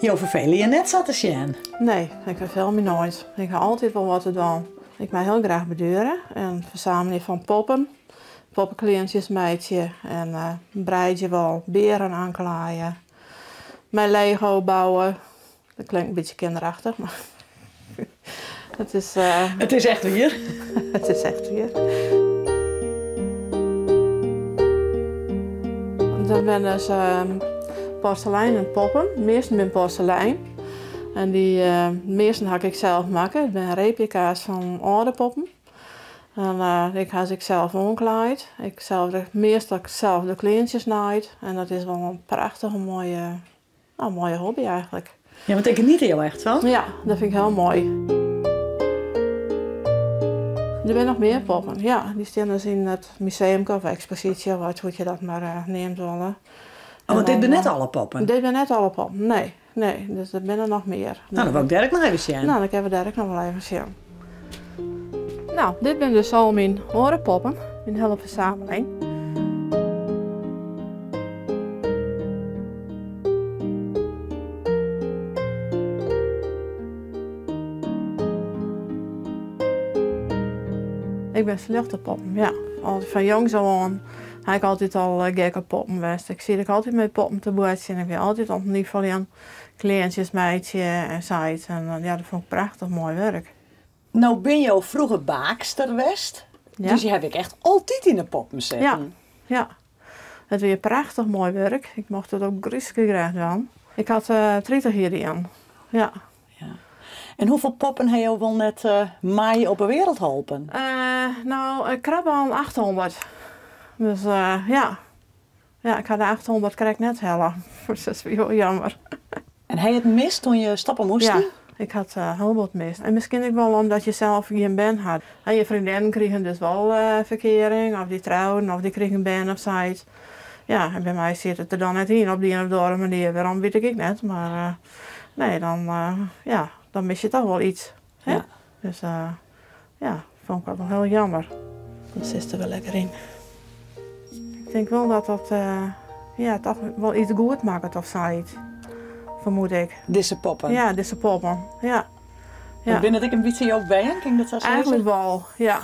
Jo ferfele je net sa te sjen? Nee, ik ferfeel my noait. Ik ha altyd wol wat te dwaan. Ik mei hiel graach borduere en fersamelje fan poppen. Poppekleantsjes meitsje en breidzje wol, bearen oanklaaie. Mei Lego bouwe. Dat klinkt in bytsje kinderachtich, mar it is. It is echt wier. It is echt wier. Dat binne dus porseleinen poppen. De measten binne porselein. En dy measten ha ik sels makke. It binne replika's fan âlde poppen. En ik ha se ek sels oanklaaid. Ik sels de meastal sels de kleantsjes naaid. En dat is wol in prachtige moaie Nou, moaie hobby eigentlik. Ja, want dêr geniete jo echt fan? Ja, dat fyn ik hiel moai. Der binne noch mear poppen, ja. Dy stean dus yn it museumke of eksposysje of wat hoe't je dat mar eh, neame wolle. Oh, want dit binne net alle poppen? Dit binne net alle poppen, nee. Nee, dus der binne noch mear. No, dan wol ik dêr ek noch even sjen. No, dan kinne we dêr ek noch wol even sjen. No, dit binne dus al myn oare poppen, myn hiele fersameling. Ik bin sljocht op poppen, ja. Al fan jongs ôf oan ha ik altyd al gek op poppen west. Ik siet ek altyd mei poppen te boartsjen. Ik wie altyd oan it nifeljen. Kleantsjes meitsje en sayts. En ja, dat fûn ik prachtich moai wurk. No binne jo froeger baakster west, Ja. dus je hawwe ek echt altyd yn de poppen Ja, sitten. ja. It wie prachtich moai wurk. Ik mocht it ook gryslik graach dwaan. Ik ha it 30 jier dien. Ja. Ja. En hoefolle poppen ha jo wol net mei op 'e wereld holpen? No, ik krap al 800. Dus ja. Ja, ik ha de 800 krekt net helle. Dat is hiel jammer. En ha je it mist toen je stoppe moasten? Ja, ik ha it hiel bot mist. En miskien ek wol omdat je sels gjin bern ha. En je freondinnen krigen dus wol ferkearing, of dy trouden, of dy krigen bern of sayts. Ja, en by my siet it der dan net yn op de ien of de oare manier. Wêrom wit ik ek net, mar nee, dan, ja, dan mis je toch wol iets. Hè? Ja. Dus ja, fûn ik dat wol hiel jammer. Dan sitst der wer lekker yn. Ik tink wol dat dat ja, toch wol iets goed makket of sayts. Fermoed ik. Dizze poppen? Ja, dizze poppen, ja. Ja. Binne it ek in bytsje jo bern, kin ik dat sa sizze? Eigentlik wol, ja.